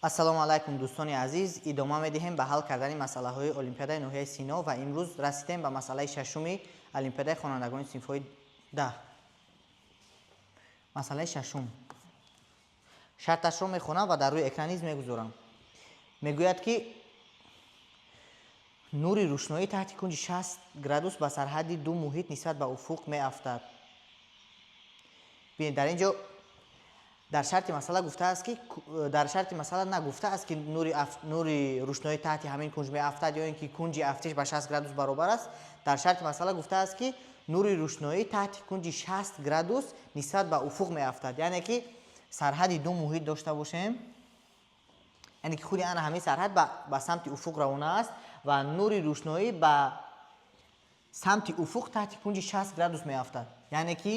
Ассалому алайкум, дӯстони азиз. Идома медиҳем ба ҳал кардани масъалаҳои олимпиадаи ноҳияи Сино ва имрӯз расидем ба масъалаи шашуми олимпиадаи хонандагони синфҳои 10. Масъалаи шашум. Шарташро мехонам ва дар рӯи экран низ мегузорам. Мегӯяд, ки нури рӯшноӣ таҳти кунҷи 60 градус ба сарҳадди ду муҳит нисбат ба уфуқ меафтад. Бинед, дар ин ҷо дар шарти масъала гуфтааст, ки дар шарти масъала нагуфтааст, ки нури рӯшноӣ таҳти ҳамин кунҷ меафтад ё ин ки кунҷи афтиш ба 60 градус баробар аст. Дар шарти масъала гуфтааст, ки нури рӯшноӣ таҳти кунҷи 60 градус нисбат ба уфуқ меафтад. Яъне ки сарҳади ду муҳит дошта бошем, яъне ки худи ана ҳамин сарҳад ба самти уфуқ равона аст ва нури рӯшноӣ ба самти уфуқ таҳти кунҷи 60 градус меафтад. Яъне ки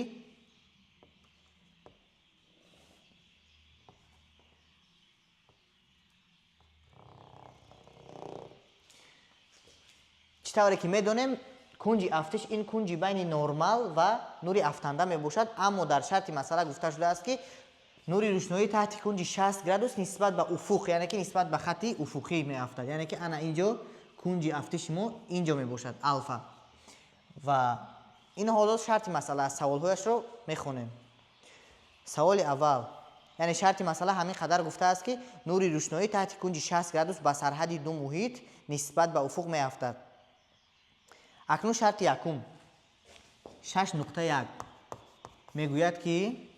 чӣ тавре ки медонем, кунҷи афтиш ин кунҷи байни нормал ва нури афтанда мебошад, аммо дар шарти масъала гуфта шудааст, ки нури рӯшноӣ таҳти кунҷи 60 градус нисбат ба уфуқ, яъне ки нисбат ба хати уфуқӣ меафтад. Яъне ки ана инҷо кунҷи афтиши мо инҷо мебошад, алфа. Ва ин ҳоло шарти масъала аст. Саволҳояшро мехонем. Саволи аввал, яъне шарти масъала ҳамин қадар гуфтааст, ки нури рӯшноӣ таҳти кунҷи 60 градус ба сарҳади ду муҳит нисбат ба уфуқ меафтад. Акнун шарти якум 6.1 мегӯяд, ки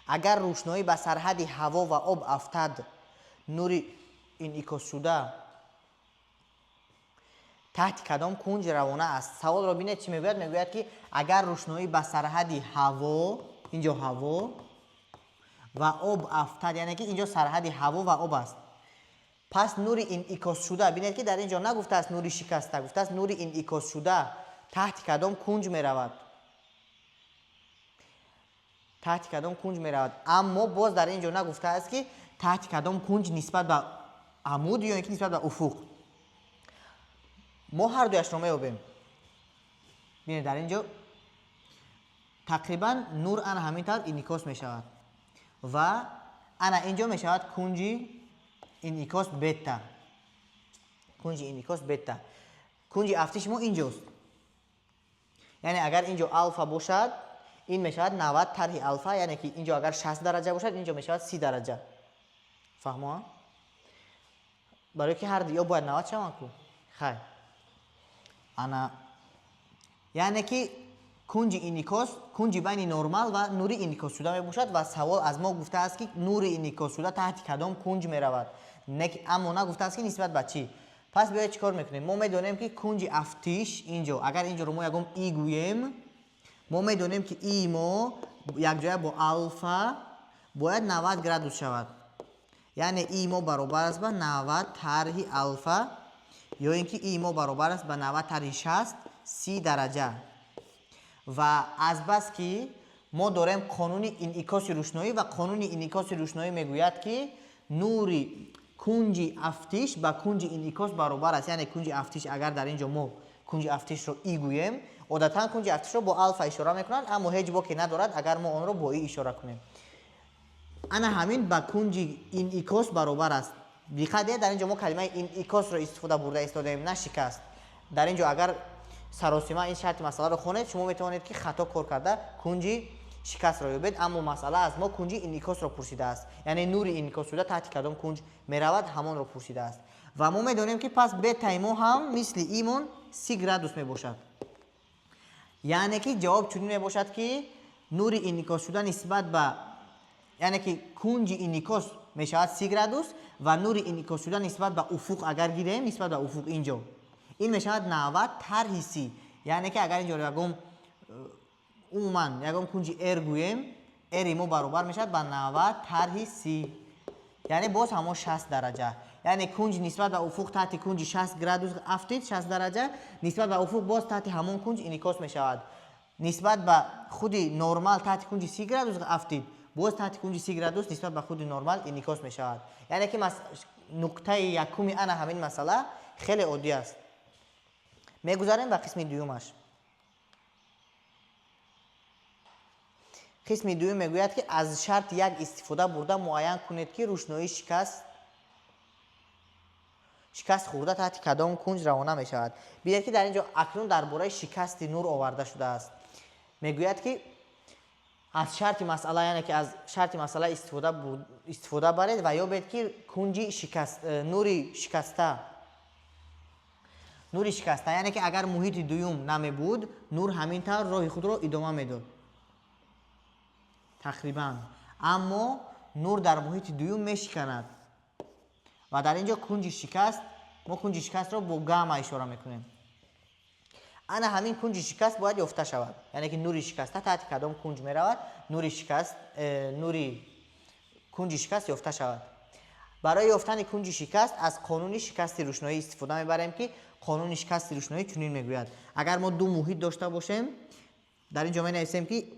агар рӯшноӣ ба сарҳади ҳаво ва об афтад, нури инъикосшуда таҳти кадом кунҷ равона аст? Саволро бинед, чӣ мегӯяд? Мегӯяд, ки агар рӯшноӣ ба сарҳади ҳаво, инҷо ҳаво ва об афтад, яъне ки инҷо сарҳади ҳаво ва об аст, пас нури инъикосшуда, бинед, ки дар ин ҷо нагуфтааст нури шикаста, гуфтааст нури инъикосшуда таҳти кадом кунҷ меравад, таҳти кадом кунҷ меравад. Аммо боз дар ин ҷо нагуфтааст, ки таҳти кадом кунҷ нисбат ба амуд ё ин ки нисбат ба уфуқ. Мо ҳар дуяшро меёбем. Бинед, дар ин ҷо тақрибан нур ана ҳамин тавр инъикос мешавад ва ана ин ҷо мешавад кунҷи инъикос бета. Кунҷи инъикос бета. Кунҷи афтиши мо инҷост. Яъне агар инҷо алфа бошад, ин мешавад 90 тарҳи алфа, яъне ки инҷо агар 60 дараҷа бошад, инҷо мешавад 30 дараҷа. Фаҳмо? Барои ки ҳар ё бояд 90 шаванд ку. Хай. Ана, яъне ки кунҷи инъикос кунҷи байни нормал ва нури инъикосшуда мебошад ва савол аз мо гуфтааст, ки нури инъикосшуда таҳти кадом кунҷ меравад. Аммо нагуфтааст, ки нисбат ба чӣ. Пас биёед, чӣ кор мекунем? Мо медонем, ки кунҷи афтиш инҷо, агар инҷоро мо ягон и гӯем, мо медонем, ки и мо якҷоя бо алфа бояд 90 градус шавад. Яъне и мо баробар аст ба 90 тарҳи алфа ё ин ки и мо баробар аст ба 90 тарҳи 60, 30 дараҷа. Ва азбаски мо дорем қонуни инъикоси рӯшноӣ ва қонуни инъикоси рӯшноӣ мегӯяд, ки нури кунҷи афтиш ба кунҷи инъикос баробар аст. Яъне кунҷи афтиш, агар дар ин ҷо мо кунҷи афтишро и гӯем, одатан кунҷи афтишро бо алфа ишора мекунанд, аммо ҳеҷ боке надорад, агар мо онро бо и ишора кунем. Ана ҳамин ба кунҷи инъикос баробар аст. Диққат диҳед, дар ин ҷо мо калимаи инъикосро истифода бурда истодаем, на шикаст. Дар ин ҷо агар саросима ин шарти масъаларо хонед, шумо метавонед, ки хато кор карда кунҷи шикастро ёбед, аммо масъала аз мо кунҷи инъикосро пурсидааст. Яъне нури инъикосшуда таҳти кадом кунҷ меравад, ҳамонро пурсидааст. Ва мо медонем, ки пас бетаи мо ҳам мисли имон 30 градус мебошад. Яъне ки ҷавоб чунин мебошад, ки нури инъикосшуда нисбат ба, яъне ки кунҷи инъикос мешавад 30 градус ва нури инъикосшуда нисбат ба уфуқ агар гирем, нисбат ба уфуқ инҷо ин мешавад 90 тарҳи 30. Яъне ки агар инҷо ягон умуман ягон кунҷи р гӯем, ри мо баробар мешавад ба 90 тарҳи 30, яъне боз ҳамон 60 дараҷа. Яъне кунҷ нисбат ба уфуқ таҳти кунҷи 60 градус афтид, 60 дараҷа, нисбат ба уфуқ боз таҳти ҳамон кунҷ инъикос мешавад. Нисбат ба худи нормал таҳти кунҷи 30 градус афтид, боз таҳти кунҷи 30 градус нисбат ба худи нормал инъикос мешавад. Яъне ки нуқтаи якуми ана ҳамин масъала хеле оддӣ аст. Мегузарем ба қисми дуюмаш. Қисми дуюм мегӯяд, ки аз шарти як истифода бурда муайян кунед, ки рӯшноии шикаст хӯрда таҳти кадом кунҷ равона мешавад. Бинед, ки дар ин ҷо акнун дар бораи шикасти нур оварда шудааст. Мегӯяд, ки аз шарти масъала, яъне ки аз шарти масъала истифода баред ва ёбед, ки кунҷи нури шикаста, нури шикаста, яъне ки агар муҳити дуюм намебуд, нур ҳамин тавр роҳи худро идома медод тақрибан. Аммо нур дар муҳити дуюм мешиканад ва дар ин ҷо кунҷи шикаст, мо кунҷи шикастро бо гамма ишора мекунем. Ана ҳамин кунҷи шикаст бояд ёфта шавад, яъне ки нури шикаста таҳти кадом кунҷ меравад, нури шикаст, нури кунҷи шикаст ёфта шавад. Барои ёфтани кунҷи шикаст аз қонуни шикасти рӯшноӣ истифода мебарем, ки қонуни шикасти рӯшноӣ чунин мегӯяд: агар мо ду муҳит дошта бошем, дар ин ҷо менависем, ки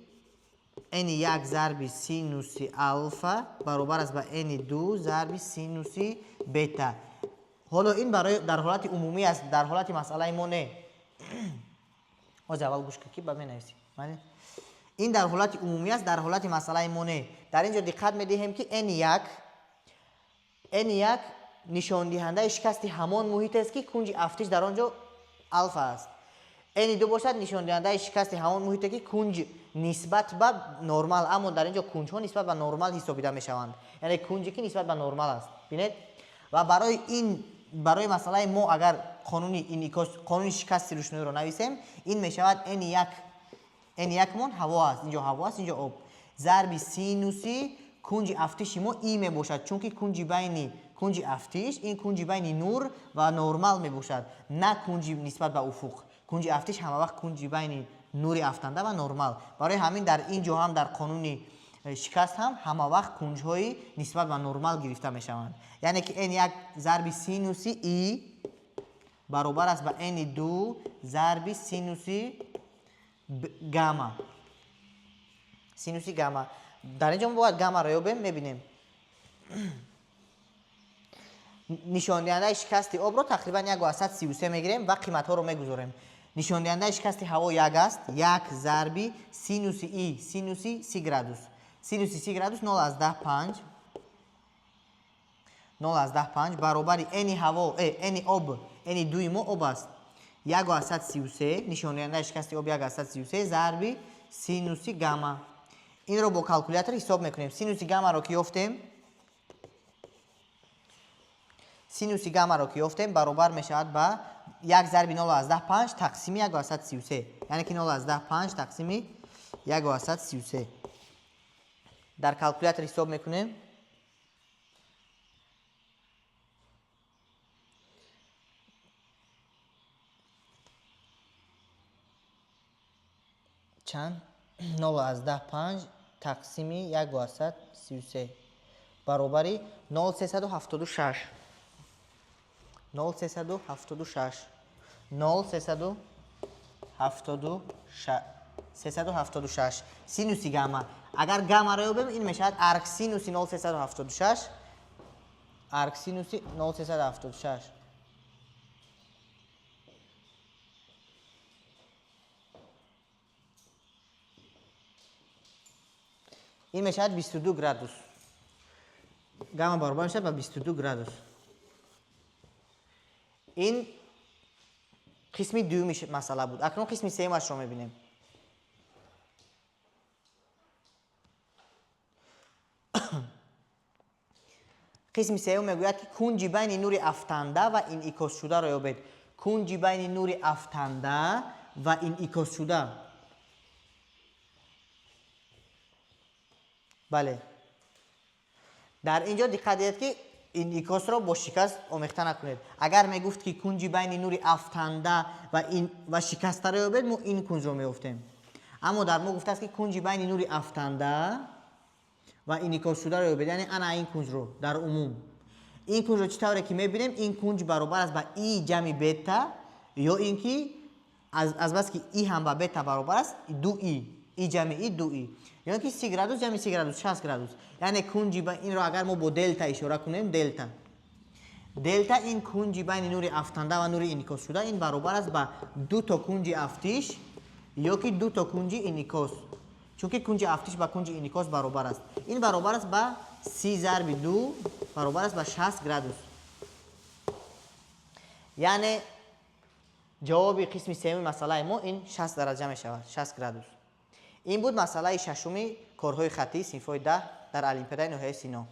n1 зарби синуси алфа баробар аст ба n2 зарби синуси бета. Ҳоло ин барои дар ҳолати умумӣ аст, дар ҳолати масъалаи мо не. Ҳозир аввал гӯш кун, ки ба менависӣ. Бале? Ин дар ҳолати умумӣ аст, дар ҳолати масъалаи мо не. Дар ин ҷо диққат медиҳем, ки n1 нишондиҳандаи шикасти ҳамон муҳит аст, ки кунҷи афтиш дар он ҷо алфа аст. N2 бошад нишондиҳандаи шикасти ҳамон муҳите, ки кунҷ нисбат ба нормал, аммо дар ин ҷо кунҷҳо нисбат ба нормал ҳисобида мешаванд, яъне кунҷе, ки нисбат ба нормал аст. Бинед, ва барои ин, барои масъалаи мо агар қонуни инъикос, қонуни шикасти рӯшноиро нависем, ин мешавад n1, n1 мон ҳаво аст, инҷо ҳаво аст, инҷо об, зарби синуси кунҷи афтиши мо и мебошад, чунки кунҷи байни кунҷи афтиш ин кунҷи байни нур ва нормал мебошад, на кунҷи нисбат ба уфуқ. Кунҷи афтиш ҳама вақт кунҷи байни нури афтанда ва нормал. Барои ҳамин дар ин ҷо ҳам дар қонуни шикаст ҳам ҳама вақт кунҷҳои нисбат ба нормал гирифта мешаванд. Яъне ки n1 зарби синуси и баробар аст ба n2 зарби синуси гамма. Синуси гамма. Дар ин ҷо мо бояд гаммаро ёбем, мебинем. Нишондиҳандаи шикасти обро тақрибан 1,33 мегирем ва қиматҳоро мегузорем. Нишондиҳандаи шикасти ҳаво як аст, як зарби синуси и, синуси 30 градус. Синуси 30 градус 0,5, 0,5 баробари n ҳаво, n об, n дуи мо об аст. 1,33, нишондиҳандаи шикасти об 1,33 зарби синуси гамма. Инро бо калкулятор ҳисоб мекунем. Синуси гаммаро ки ёфтем, синуси гаммаро ки ёфтем баробар мешавад ба як зарби 0,5 тақсими 1,33, яъне ки 0,5 тақсими 1,33. Дар калкулятор ҳисоб мекунем. Чанд? 0,5 тақсими 1,33 баробари 0,376. 0,376. 0,376. Синуси гамма. Агар гаммаро ёбем, ин мешавад арксинуси 0,376. Арксинуси 0,376. Ин мешавад 22 градус. Гамма баробар мешавад ба 22 градус. Ин қисми дуюми масъала буд. Акнун қисми сеюмашро мебинем. Қисми сеюм мегӯяд, ки кунҷи байни нури афтанда ва инъикосшударо ёбед. Кунҷи байни нури афтанда ва инъикосшуда. Бале. Дар ин ҷо диққат диҳед, ки инъикосро бо шикаст омехта накунед. Агар мегуфт, ки кунҷи байни нури афтанда ва шикастаро ёбед, мо ин кунҷро меёфтем. Аммо дар мо гуфтааст, ки кунҷи байни нури афтанда ва инъикосшударо ёбед, яъне ана ин кунҷро дар умум. Ин кунҷро чӣ тавре ки мебинем, ин кунҷ баробар аст ба и ҷамъи бета, ё ин ки азбаски и ҳам ба бета баробар аст, ду и, и ҷамъи и ду и, ё ин ки 30 градус ҷамъи 30 градус 60 градус. Яъне кунҷи инро агар мо бо делта ишора кунем, делта. Делта ин кунҷи байни нури афтанда ва нури инъикосшуда, ин баробар аст ба ду то кунҷи афтиш ё ки ду то кунҷи инъикос. Чунки кунҷи афтиш ба кунҷи инъикос баробар аст. Ин баробар аст ба 30 зарби 2, баробар аст ба 60 градус. Яъне ҷавоби қисми сеюми масъалаи мо ин 60 дараҷа мешавад, 60 градус. Ин буд масъалаи шашуми корҳои хаттии синфҳои 10 дар олимпиадаи ноҳияи Сино.